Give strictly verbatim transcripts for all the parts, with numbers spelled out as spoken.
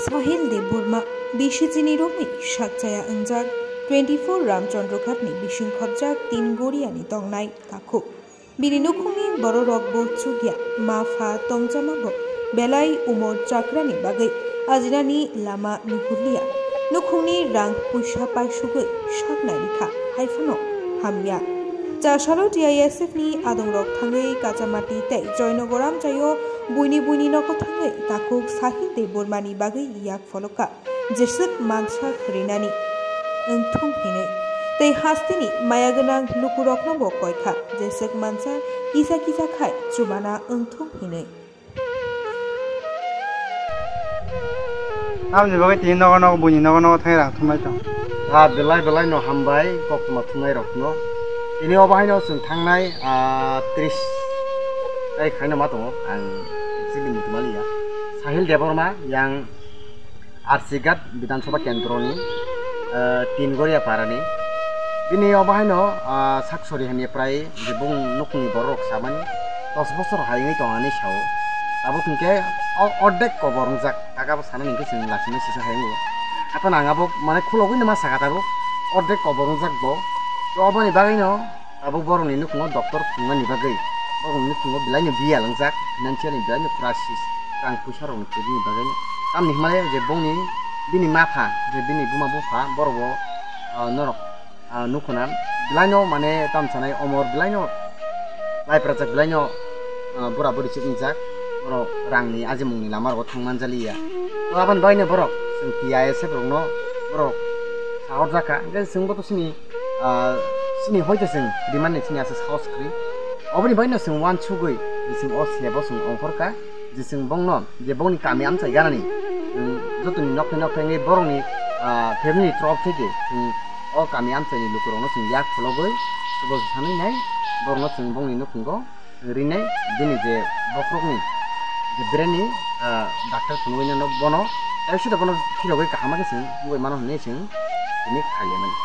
Sahil Debbarma, bisi chini romwi sakchaya wngjak, twenty-four Ramchandra Ghatni bising khopjak tin goriani tongnai takhuk. Bini nukhungni bororok bo chukya, ma pha tongchama bo belai umor chakrani bagwi ajinani lama nuhurliya. Nukhungni rang puisa paisugwi saknai rikha, haiphano hamya. Chasalo T I S F ni adongrok thangwi Kachamati tei Joynagar amchaio buini buini nogo thangwi takhuk Sahil Debbarmani bagwi yak pholoka. Jeswk mansa khrinani wngthung hinwi. Tei hasteni maya gwnang lukurokno bo koikha, jeswk mansa kisa kisa khai chubana wngthung hinwi. Tamni bagwi tini nogo nogo buini nogo nogo thangwi rang thumlai tong. Ha belai belai no hambai koktwma thumnai rokno. Tini obo haino chwng thangnai, ah, tris tarik haino ma tongo, ang exactly muchung maliya. Sahil Debbarma yang R C Ghat Bidhan Sabha Kendroni, ah, Tin Goria Parani. Bini obo haino, ah, sak sori hamya prai je bung nukhungni borok rok samani dos bosor hai wngwi tong ani sao. Tabuk hinkhe o ordek kobor wngjak, kaka bo sanani hinkhe chwng lachimai sisa hai wngo. Haphano ang abo mane khulogwi no ma saka tabuk, ordek kobor wngjak bo. To oboni bagwino abo borokni nukhungo doctor phunuknani bagwi, borokni nukhungo belaino biyal wngjak, financial ni belaino crisis, rang puisa rokni kwrwini bagwi. Tamni hwnmale je bongni, bini mapha, je bini buma bupha, borok bo, ah, norok, ah, nukhuna, belaino mane tamsanai omor, belaino laiprajak, belaino, ah, bura buri chiknijak, borok rangni ajimungni lama rogo thang manjaliya. To aboni bagwino borok chwng T I S F rokno borok sahorjakha, hwnkhe chwngbo to chini ah, chini hoite chwng rimani chini aswk sahos kwrwi. Oboni bagwino chwng uansugwi je chwng o sebo chwng ongkhorkha, je chwng bongno, je bongni kami amchai ganani, chwng jotoni nokthai nokthai wngwi borokni, ah, family ni torof theke chwng o kami amchaini lukurokno chwng yak phologwi chubachu sanwi nai, borokno chwng bongni nukhungo rinai bini je bokhorokni je brain ni, ah, doctor phunugwi nano bono, tei sida bono philogwi kaham khe chwng wngwi mano hinwi chwng tini khaiyamani.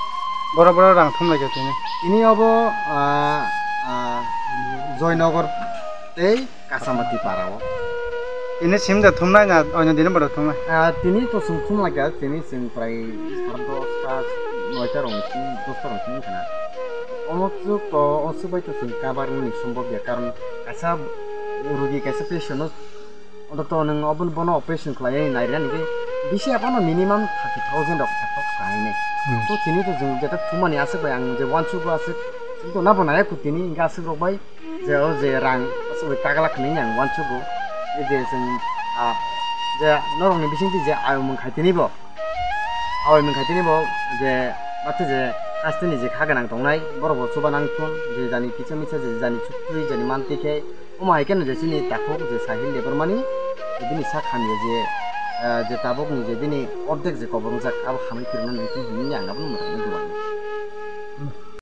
Boro boro rang thumlaikha tini. Tini obo, ah, ah, Joynagar tei Kachamati para o. Tini simda thumnai na oino dini boro thumnai? Ah, tini to chwng thumlaikha, tini chwng prai sar dosta, noita rokni simi, dosta rokni simi wngkha na. Omo chwng to, o swk bai to chwng kabar wngni sombobya, karon kaisa rugi, kaisa patient no, ontoto nwng obo, bono operation khlaiwi nairina hwnkhe bisi aphano minimum thirty thousand rok thok sainai. Hmm. To tini to chwng jeta thumani aswk bai ang je uansukgo aswk, chwng to nabo naiya kho tini hwnkhe aswk rok bai je o je rang aswk bai kagala khwnwi ang uansukgo. Je chwng, ah, je norokni bisingtwi je ayung mung khai tini bo, Aboni wngkha tini bo je, bathai je, hasteni je kha gwnang tongnai, borok bo chuba nang thun, je jani kisa misa, je jani chuktwi, jani mantwi khe, omo hai kheno je chini takhuk je Sahil Debbarmani, je bini sak hamya je, ah, je tabukni je bini ordek je kobor wngjak, abo hamwi phirwkna nang thun hinwi ang abono mwthangwi duan.